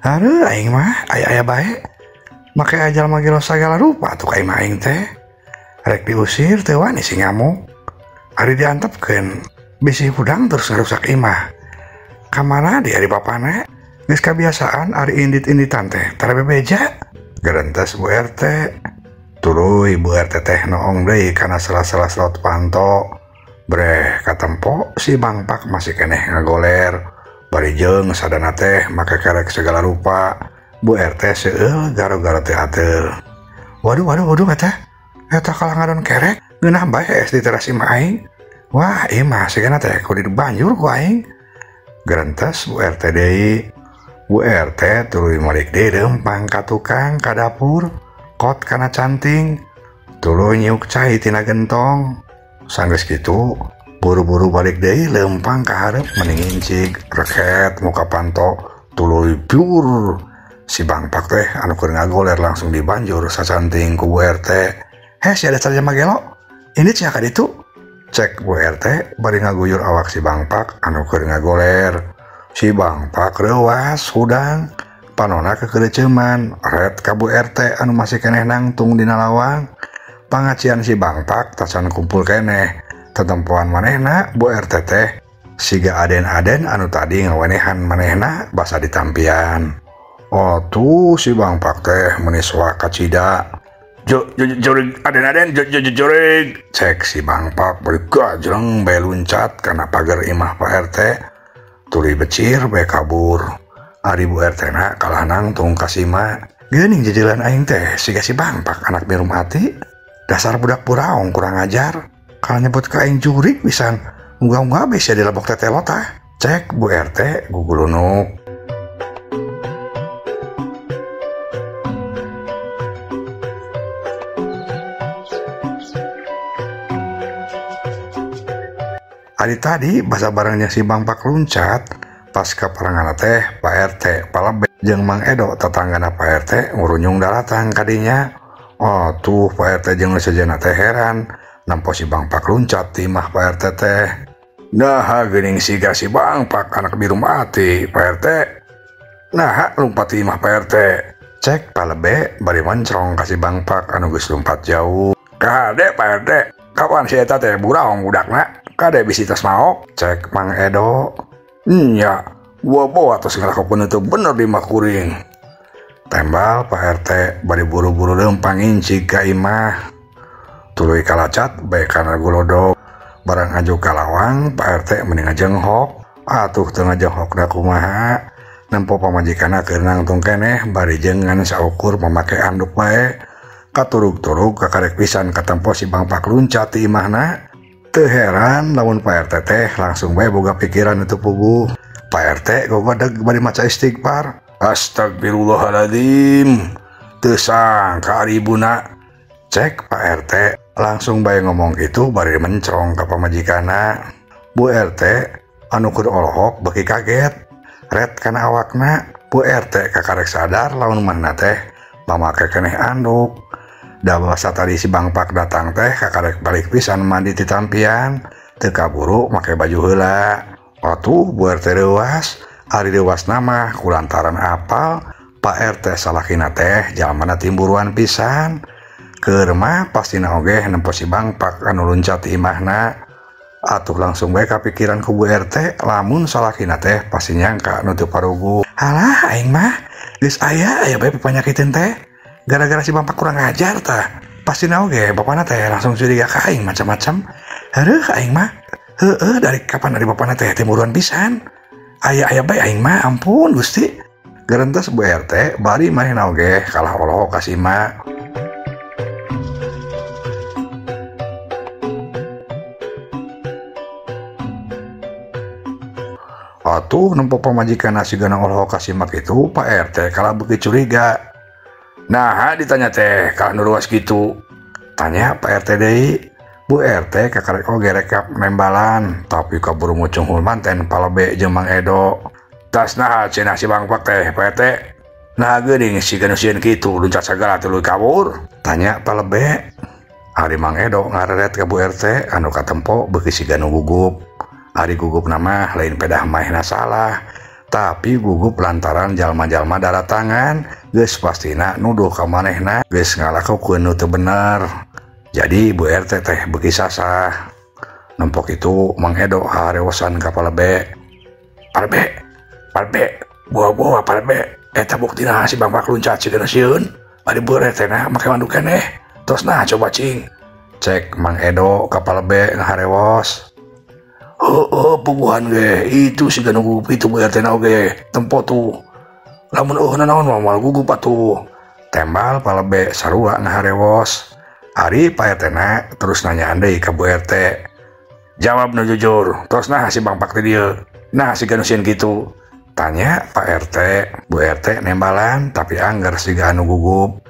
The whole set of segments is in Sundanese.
Aduh aing mah aya-aya bae. Make ajal mah gelo sagala rupa tuh ka imah aing teh. Rek diusir teu wani si ngamuk. Ari diantepkeun bisi hudang terus ngarusak imah. Kamana di ari bapana? Geus kabiasaan ari indit-inditan teh tara bebeja. Gerentes Bu RT. Tuluy Bu RT teh noong deui kana sela-sela slot panto. Breh katempo si Bangpak masih keneh ngagoler. Bari jeung sadana teh make kerek segala rupa. Bu RT seueul garo-garo teh ateul. Waduh waduh waduh eta. Eta kalah ngadon kerek ngeunah bae es di teras imah aing. Wah imah sigana teh kudu dibanjur ku aing. Gerentes Bu RT deui. Bu RT tuluy malik deui leumpang ka tukang ka dapur kot kana canting. Tuluy nyiuk cai tina gentong. Sanggeus kitu buru-buru balik deui leumpang ka hareup mending ngincig reket muka panto tuluy biur. Si Bangpak teh anu keur ngagoler langsung dibanjur sacanting ku Bu RT. Heh si ada saja magelo ini cia ka ditu. Cek Bu RT bari ngaguyur awak si Bangpak anu keur ngagoler. Si Bangpak reuas hudang panona kekereceuman ret ka Bu RT anu masih keneh nangtung dina lawang. Pangacian si Bangpak tacan kumpul keneh. Tetempoan manehna Bu RT teh siga aden-aden anu tadi ngawenehan manehna basa ditampian. Oh tuh si Bangpak teh meuni soak kacida. Jurig aden-aden jurig. Cek si Bangpak bari gajreng bae luncat kana pagar imah Pak RT. Tuluy becir bae kabur. Ari Bu RT na kalah nangtung ka sima. Geuning jejelan aing teh siga si Bangpak anak biru mati. Dasar budak buraong kurang ajar. Kalau nyebut ka aing jurig pisan. Unggah-unggah bisa dilebok tetelot ah. Cek Bu RT gugulunuk. Ari tadi basa barangnya si Bangpak luncat. Pas kaparangan teh Pak RT Palebe jeung Mang Edo tetanggana Pak RT ngurunyung daratang kadinya. Oh tuh Pak RT jeung sejana teh heran nampo si Bangpak luncat ti imah Pak RT teh. Nah geuning siga si Bangpak anak biru mati Pak RT. Nah lumpat ti imah Pak RT. Cek Palebe bari mencrong ka si Bangpak anu geus lumpat jauh. Kade Pak RT, kapan si eta teh buraong budakna? Kade bisi tos maok? Cek Mang Edo. Nya, gua bawa tos ngalakokeun itu bener di imah kuring. Tembal Pak RT bari buru-buru leumpang incig ka imah. Tuluy kalacat bae kana golodog. Barang aju ka lawang Pak RT mending ngajenghok. Atuh teu ngajenghokna kumaha? Nempo pamajikanna keur nangtung keneh bari jeung ngan saukur mamake anduk bae. Katurug-turug kakarek pisan katempo si Bangpak luncat ti imahna. Teu heran lamun Pak RT teh langsung bae boga pikiran itu puguh. Pak RT gogodeg bari maca istighfar. Astagfirullahaladzim. Teu sangka ari ibuna. Cek Pak RT langsung bae ngomong gitu bari mencrong ka pamajikanna. Bu RT anu keur olohok beuki kaget. Ret kana awakna. Bu RT kakarek sadar lamun manehna teh mamake keneh anduk. Da basa tadi si Bangpak datang teh kakarek balik pisan mandi ti tampian. Teu kaburu make baju heula. Atuh Bu RT reuas. Ari reuasna mah kulantaran apal Pak RT salakina teh jalmana timburuan pisan. Keur mah pastina oge nempo si Bangpak anu luncat ti imahna. Atuh langsung bae kapikiran ku Bu RT lamun salakina teh pasti nyangka nu teu parugu. Halah aing mah geus aya aya bae pepanyakiteun teh. Gara-gara si Bangpak kurang ajar tah. Pastina oge bapana teh langsung curiga ka aing macam-macam. Heueuh aing mah. Heueuh dari kapan dari bapana teh timburuan pisan. Aya-aya bae aing mah ampun Gusti. Gerentes Bu RT bari manehna oge kalah olohok ka sima. Atuh nempo pamajikan sigana olohok ka sima kitu Pak RT kalah beuki curiga. Nah ditanya teh kalah nu ruas kitu. Tanya Pak RT deui. Bu RT kakarek oge rekap nembalan tapi kaburu mucunghul manten Palebe jeung Mang Edo. Tas naha cenah si Bangpak teh Pak RT. Nah geuning siga nu sieun kitu luncat sagala tuluy kabur. Tanya Palebe. Ari Mang Edo ngareret ka Bu RT anu katempo beuki siga nu gugup. Ari gugup nama lain pedah maehna salah. Tapi gugup lantaran jalma-jalma daratangan geus pastina nuduh ka manehna geus ngalakukeun nu teu bener. Jadi Bu RT teh beuki sasah. Nempok itu Mang Edo harewosan ka Palebe. Palebe, Palebe, buah-buah Palebe. Eta buktina si Bang Pak luncat sigana sieun. Bari Bu RT na make mandu keneh. Tos nah coba cing. Cek Mang Edo ka Palebe ngaharewos. Heueuh puguhan ge itu siga nu gugup itu Bu RT na oge tempo tuh. Lamun eueuh nanaon mah moal gugup atuh. Tembal Palebe sarua ngaharewos. Ari Pak RT na terus nanyaan deui ka Bu RT. Jawab nu jujur, tos nah si Bang Pak teh dieu. Nah siga nu sieun kitu. Tanya Pak RT, Bu RT nembalan tapi anggar siga anu gugup.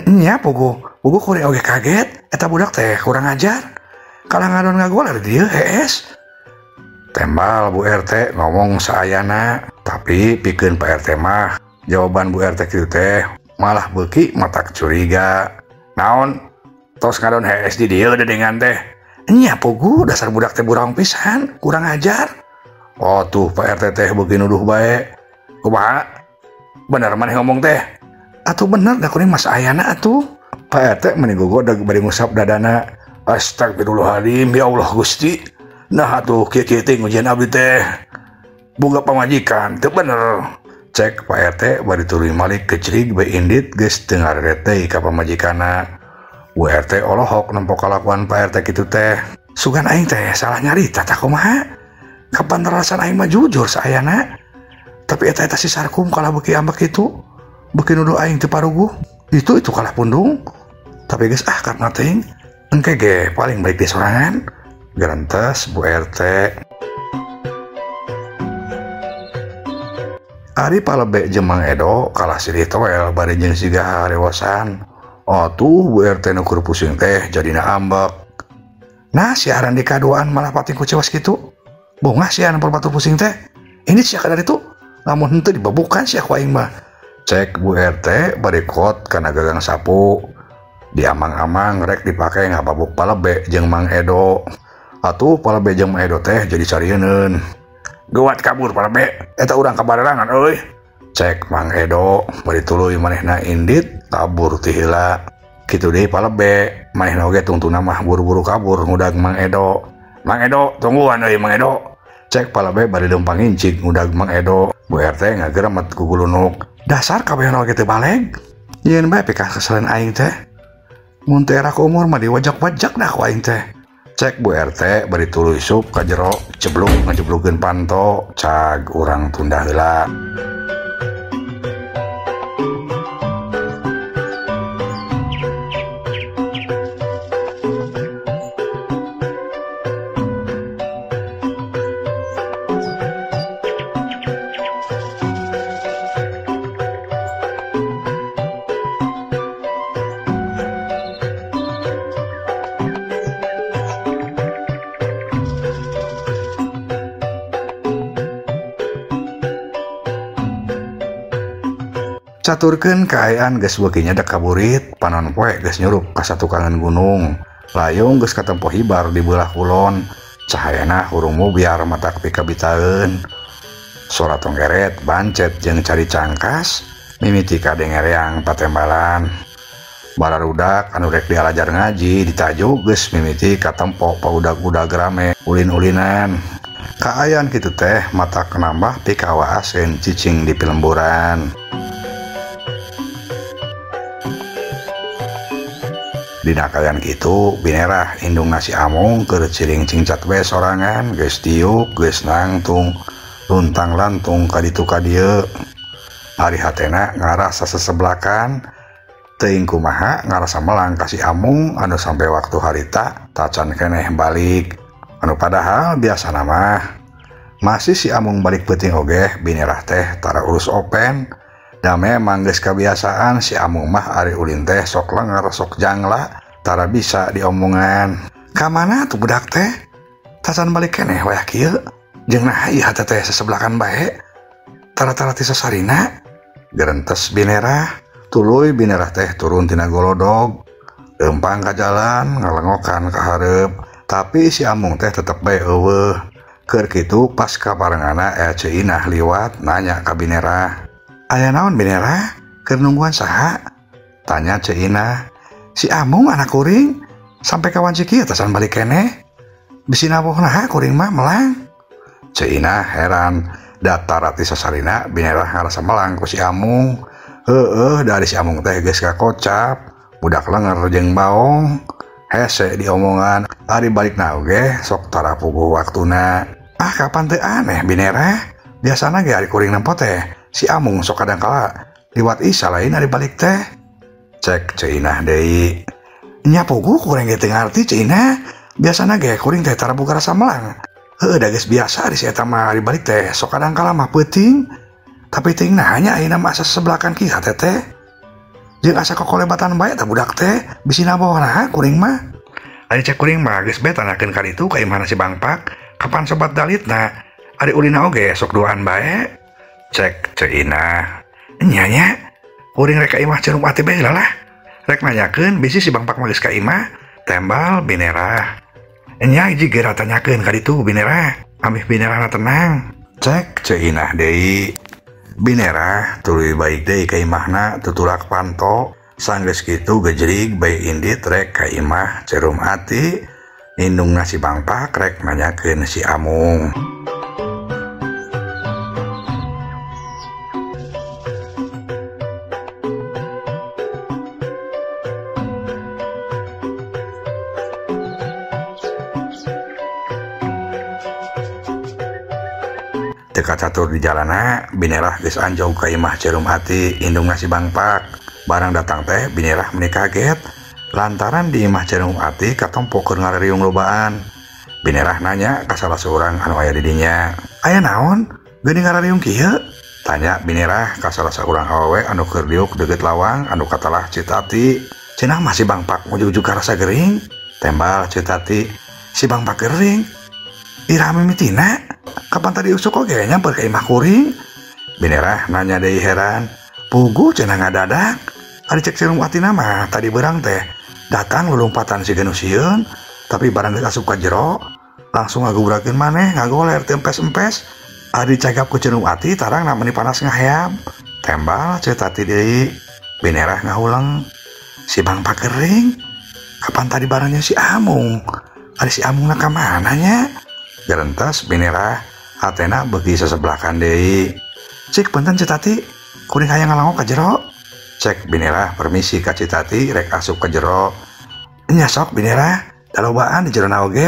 Nya puguh. Puguh kuring oge kaget, eta budak teh kurang ajar. Kalah ngadon ngagoler dieu hees. Tembal Bu RT ngomong saayana, tapi pikeun Pak RT mah jawaban Bu RT kitu teh malah beuki matak curiga. Naon? Tos ngadon hees di dieu dedengan teh. Nya puguh dasar budak teh burang pisan, kurang ajar. Oh tuh Pak RT teh beuki nuduh bae. Kumaha? Bener maneh ngomong teh? Atuh bener da kuring mas ayana atuh. Pak RT meni gogodeg bari ngusap dadana. Astagfirullahaladzim, ya Allah Gusti. Nah atuh kieu-kieu teh ngujian abdi teh. Boga pamajikan teu bener. Cek Pak RT bari tuluy malik kecrig bae indit geus teu ngareret deui ka pamajikanna. Bu RT olohok nempo kalakuan Pak RT kitu teh. Sugan aing teh salah nyarita tah kumaha? Kapan rarasan aing mah jujur saayana. Tapi eta-eta si Sarkum kalah beuki ambek kitu. Beuki nuduh aing teu paruguh. Itu kalah pundung. Tapi geus ah karena teuing. Engke ge paling baik di sorangan. Gerentes Bu RT. Ari Palebe jeung Mang Edo kalah silih toel bari jeung siga harewosan. Oh tuh Bu RT nu keur pusing teh jadina ambek. Nah siaran di kaduaan malah pating kucewas kitu. Bongah siaran perbatur pusing teh. Ini sia kadar itu. Lamun henteu dibabukan sia ku aing mah. Cek Bu RT bari kot kana gagang sapu. Diamang-amang rek dipake ngababuk Palebe jeung Mang Edo. Atuh Palebe jeung Mang Edo teh jadi carieun. Geuwat kabur Palebe, eta urang kabarerangan euy. Cek Mang Edo bari tuluy manehna indit kabur ti heula. Kitu deui Palebe, manehna oge tungtuna mah buru-buru kabur ngudag Mang Edo. Mang Edo, tungguan euy Mang Edo. Cek Palebe bari leumpang incik ngudag Mang Edo. Bu RT ngageremet ku gulunuk. Dasar kabehna oge teu baleg. Nyieun bae pikaseselen aing teh. Mun teu era ku umur mah diwajak-wajak dah ku aing teh. Cek Bu RT bari tuluy sup ka jero cebluk ngajeblukeun panto cag urang tunda heula. Caturkeun kaayaan geus beuki nyedek ka burit, panon poe geus nyurup ka satukangan gunung. Layung geus katempo hibar di beulah kulon, cahayana hurung mubiar matak pikabitaeun. Sora tonggeret, bancet jeung cari cangkas, mimiti kadengereang patembalan. Bararudak anu rek dialajar ngaji ditajuk geus mimiti katempo paudag-udag rame ulin-ulinan. Kaayaan kitu teh matak nambah pikawaaseun cicing di pilemburan. Dina kaayaan kitu binerah indung nasi amung keur ciring cingcat we sorangan geus diuk geus nangtung luntang lantung ka ditu ka dieu. Ari hatena ngarasa seseblakan teuing kumaha ngarasa melang ka si amung anu sampai waktu harita tacan keneh balik. Anu padahal biasana mah masih si amung balik peuting oge binerah teh tara urus open. Da memang geus kabiasaan si amung mah ari ulin teh sok lenger sok jangla tara bisa diomongan. Ka mana tuh budak teh? Tacan balik keneh wayah kieu. Jeung naha ieu hate teh sesebelakan bae? Tara-tara ti sasarina. Gerentes binerah, tuluy binerah teh turun tina golodog. Leumpang ka jalan ngalengokan ka hareup, tapi si amung teh tetep bae eueuh. Keur kitu pas kaparengana aya Ceu Inah liwat nanya ka Binerah. Aya naon Binerah? Keur nungguan saha? Tanya Ceu Inah. Si Amung anak kuring sampai kawan ciki atasan balik keneh. Bisi naboh naha kuring mah melang. Ceu Inah heran datar ati sasarina Binerah ngarasa melang ku si Amung. Heueuh dari si Amung teh geus kakocap, budak lenger jeung baong. Hese diomongan ari balikna oge sok tara puguh waktuna. Ah kapan teu aneh Binerah? Biasana ge ari kuring nempo teh si Amung sok kadang kala liwat isa lain ari balik teh. Cek Ceu Inah deui. Nya puguh kuring ge teu ngarti Ceu Inah. Biasana ge kuring teh tara boga rasa melang. Heueuh da geus biasa ari si eta mah ari balik teh sok kadang kala mah peuting. Tapi teuing naha nya ayeuna mah asa sebelakan kieu hate teh. Jeung asa kokolebatan bae eta budak teh bisi naboh naha kuring mah. Ari cek kuring mah geus bae tanyakeun ka ditu ka imahna si Bangpak. Kapan sobat dalitna? Ari ulina oge sok duaan bae. Cek Ceu Inah. Nya nya kuring rek ka imah Cerum Ati bae lah. Rek nanyakeun bisi si Bangpak mah geus ka imah, tembal Binerah. Nya hiji geura tanyakeun ka ditu Binerah. Amih Binerahna tenang. Cek Ceu Inah deui. Binerah tuluy baik deui ka imahna tutulak panto. Sanggeus kitu gejrig bae indit rek ka imah Cerum Ati. Indungna si Bangpak rek nanyakeun si Amung. Teu kacatur di jalana, Binerah geus anjog ka imah Cerum Ati indungna si Bangpak. Barang datang teh Binerah meni kaget lantaran di imah Cerum Ati katompo keur ngarariung lobaan. Binerah nanya ka salah seorang anu aya di dinya. Aya naon? Geuning ngarariung kieu? Tanya Binerah ka salah saurang awewe anu keur diuk deukeut lawang anu katalah Ceu Tati. Cenah mah si Bangpak ujug-ujug karasa gering. Tembal Ceu Tati, si Bangpak gering. Iraha mimitina? Kapan tadi usuk oge nyamper ka imah kuring? Binerah nanya deui heran. Puguh cenah ngadadak. Ari cek Cerum Atina mah tadi berang teh datang lulumpatan si nu sieun, tapi barang geus asup ka jero langsung ngagubrakeun maneh ngagoler teu empes-empes. Ari cagap ku Cerum Ati tarang meni panas ngaheab. Tembal Ceu Tati deui. Binerah ngahuleng. Si Bangpak gering. Kapan tadi barangnya si Amung? Ari si Amungna ka mana nya? Gerentas Binerah hatena beuki sasebelakan deui. Cik punten Ceu Tati, kuring hayang ngalangok ka jero. Cek Binerah permisi ka Ceu Tati rek asup ka jero. Nya sok Binerah, dalobaan di jerona oge,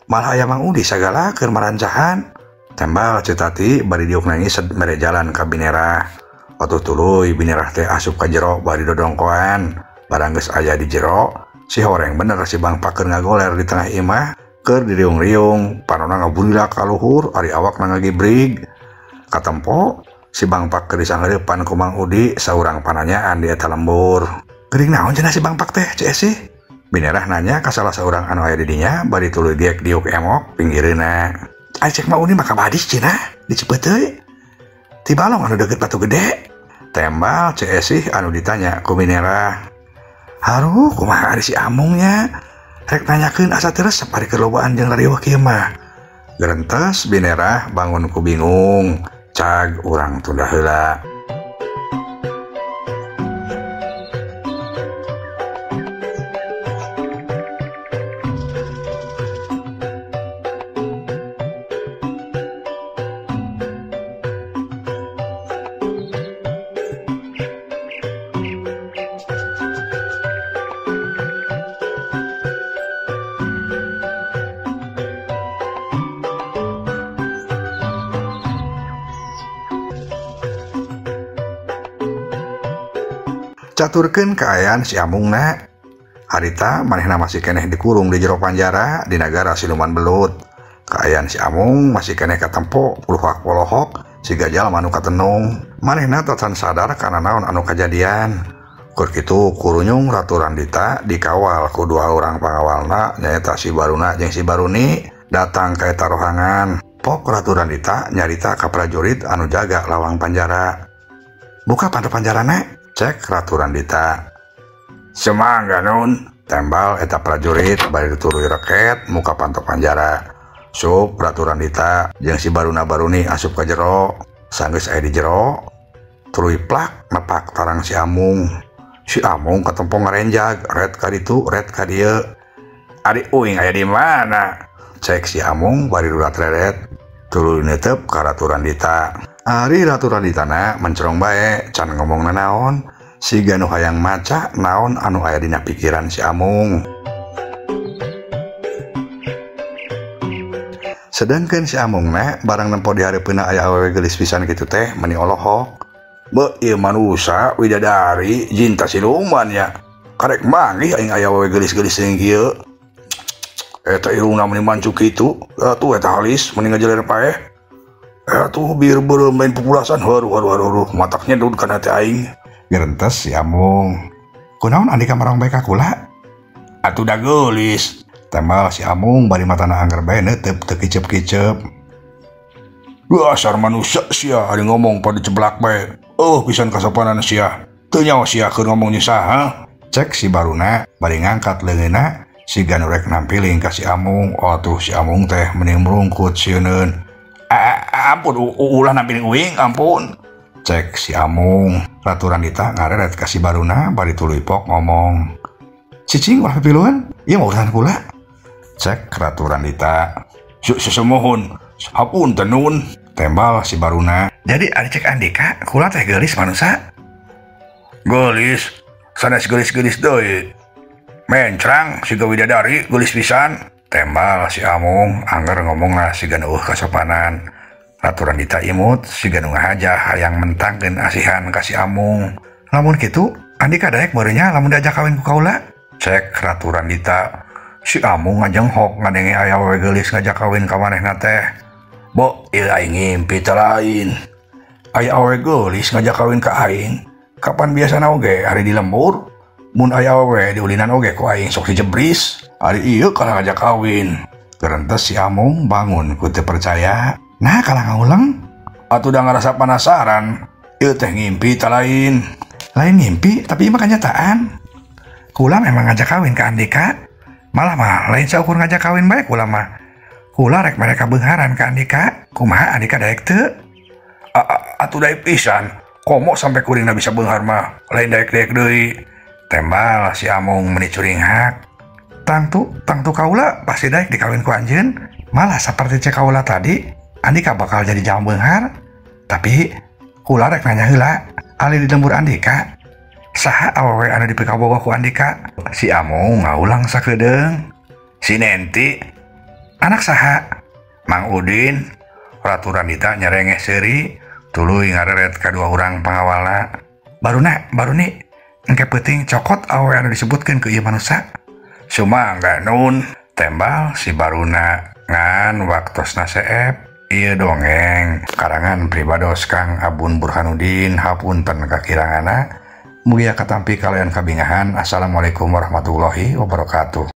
malah aya Mang Udi sagala keur marancahan. Tembal Ceu Tati bari diuk nangis mere jalan ka Binerah. Atuh tuluy Binerah teh asup ka jero bari dodongkoan. Barang geus aya di jero, si horeng bener si Bangpak keur ngagoler di tengah imah. Keur diriung-riung, panona ngaburilak ka luhur, ari awakna ngagibrig. Katempo si Bangpak keur disangreupan ku Mang Udi saurang pananyaan di eta lembur. Geuring naon cenah si Bangpak teh, Ceu Esih? Binerah nanya ka salah saurang anu aya di dinya bari tuluy diek diuk emok pinggireuna. Ari cek Mang Udi mah ka badis cenah, di Cipeuteuy. Ti balong anu deukeut batu gede. Tembal Ceu Esih anu ditanya ku Binerah. Haruh kumaha ari si Amungnya? Rek nanyakeun asa teu resep ari keur lobaan jeung rariweuh kieu mah. Gerentes Binerah bangun ku bingung. Cag urang tunda heula. Caturkeun kaayaan si Amungna. Harita manehna masih keneh dikurung di jero panjara di nagara siluman belut. Kaayaan si Amung masih keneh katempo puluhak polohok siga jalma nu katenung. Manehna tacan sadar kana naon anu kajadian. Keur kitu kurunyung Ratu Randita dikawal ku dua orang pangawalna nyaeta si Baruna jeung si Baruni datang ka eta rohangan. Pok Ratu Randita nyarita ka prajurit anu jaga lawang panjara. Buka panto panjarana. Cek Ratu Randita. Semangga nun, tembal eta prajurit bari dituluy reket muka panto panjara. Sup Ratu Randita jeung si Baruna Baruni asup ka jero. Sanggeus aya di jero, tuluy plak nepak tarang si Amung. Si Amung katempo ngarenjag, ret ka ditu, ret ka dieu. Ari uing aya di mana? Cek si Amung bari rurat reret. Tuluy neuteup ka Ratu Randita. Ari Ratu Randitana mencerong bae, can ngomong nanaon. Siga nu hayang maca naon anu aya dina pikiran si Amung. Sedangkan si Amungna barang nempo di hareupeunna aya awewe geulis pisan kitu teh meuni olohok. Beuh ieu manusa widadari jinta siluman nya. Karek manggih aing aya awewe geulis-geulis jeung kieu. Eta irungna meuni mancuk kitu, atuh eta halis meuni ngajeler paeh. Atuh bir beureum lain pupulasan haruh haruh haruh matak nyedud kana hate aing. Gerentes si Amung. Kunaon Andika marang bae ka kula? Atuh da geulis. Tembal si Amung bari matana angger bae neuteup teu kicep-kicep. Dasar manusia sia ari ngomong pada jeblak bae. Oh pisan kasopanan sia. Teu nyaho sia keur ngomong jeung saha? Cek si Baruna bari ngangkat leungeunna siga nu rek nampiling ka si Amung. Atuh si Amung teh mending merungkut sieuneun. Ampun ulah nampiling uing, ampun. Cek si Amung. Ratu Randita ngareret ka si Baruna bari tuluy pok ngomong. Cicing ulah pipiluan, ieu mah urusan kula. Cek Ratu Randita. Sesemohon, hapunten nun. Tembal si Baruna. Jadi ari cek Andika, kula teh geulis manusa? Geulis, sanes geulis-geulis deui. Mencrang siga widadari geulis pisan. Tembal si Amung angger ngomongna siga nu eueuh kasopanan. Ratu Randita imut siga nu ngahajah hayang mentangkeun asihan ka si Amung. Lamun kitu, Andika daek meureun lamun diajak kawin ku kaula? Cek Ratu Randita. Si Amung ngajenghok ngadenge aya awewe geulis ngajak kawin ka manehna teh. Bo, ieu aing ngimpi teh lain. Aya awewe geulis ngajak kawin ka aing. Kapan biasana oge ari di lembur? Mun aya awewe diulinan oge ku aing sok dijebris. Ari ieu kalah ngajak kawin. Gerentes si Amung bangun ku teu percaya. Nah kalah ngaulang. Atuh da ngarasa penasaran. Ieu teh ngimpi teh lain. Lain ngimpi tapi ieu mah kenyataan. Kula memang ngajak kawin ka Andika. Malah mah lain saukur ngajak kawin bae kula mah. Kula rek mere kabeungharan ka Andika. Kumaha Andika daek teu? Atuh daek pisan. Komo sampai kuringna bisa beunghar mah. Lain daek-daek deui. Tembal si Amung meuni curinghak. Tangtu kaula pasti daek dikawin ku anjeun. Malah saperti cek kaula tadi, Andika bakal jadi jalma beunghar. Tapi kula rek nanya heula, ali di lembur Andika, saha awewe anu dipikabogoh ku Andika? Si Amung ngaulang sakedeung. Si Nenti, anak saha? Mang Udin. Ratu Randita nyerengeh seuri, tuluy ngareret ka dua urang pangawalna. Baruna, baruni, engke peuting cokot awewe anu disebutkeun ku ieu manusa. Sumangga nun, tembal si Baruna. Ngan waktosna seep. Ieu dongeng karangan pribados Kang Abun Burhanuddin, hapunten kakiranganna. Mugia katampi kalian kabingahan. Assalamualaikum warahmatullahi wabarakatuh.